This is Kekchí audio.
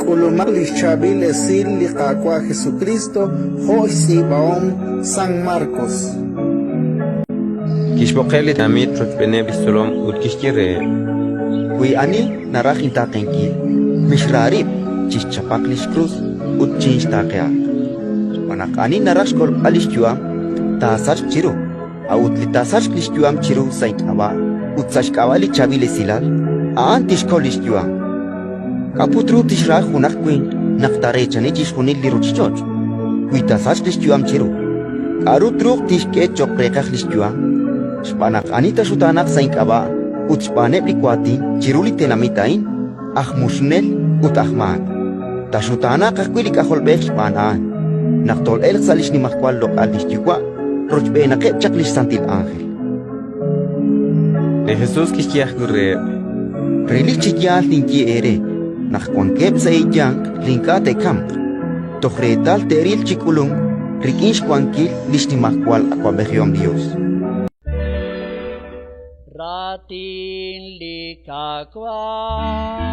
K'ulumaq li xChaab'il Esil li Qaawa' Jesukriist jo' xtz'iib'ahom San Markos. Kixb'oqeb' li tenamit rochb'eeneb' li xtzolom ut kixye reheb': Wi ani naraj intaaqenkil, mixra rib', chixchapaq li xkrus ut chinxtaaqehaq. Xb'aan naq ani naraj xkolb'al li xyu'am, taasachq chiru; a'ut li taasachq li xyu'am chiru sa' ink'ab'a' ut sa' xk'ab'a' li Chaab'il Esilal, a'an tixkol li xyu'am. K'a' put ru tixra junaq winq naq taareechani chixjunil li ruuchich'och', wi taasachq li xyu'am chiru? K'aru truuq tixk'e cho'q reeqaj li xyu'am? Xb'aan naq ani taaxutaanaq sa' ink'ab'a' ut xb'aaneb' li waatin chiru li tenamit a'in, aj muxunel ut aj maak, taaxutaanaq ajwi' li K'ajolb'ej xb'aan a'an, naq tol'elq sa' li xnimajwal loq'al li xYuwa' rochb'eenaqeb' chaq li xsantil ánjel. Li Jesus kixye ajwi' reheb': Relik chi yaal ninye eere naq wankeb' sa' eeyanq li ink'a' te'kamq, toj reetal te'ril chi k'ulunk rik'in xwankil li xnimajwal awab'ejihom li Yos. Raatin li Qaawa'.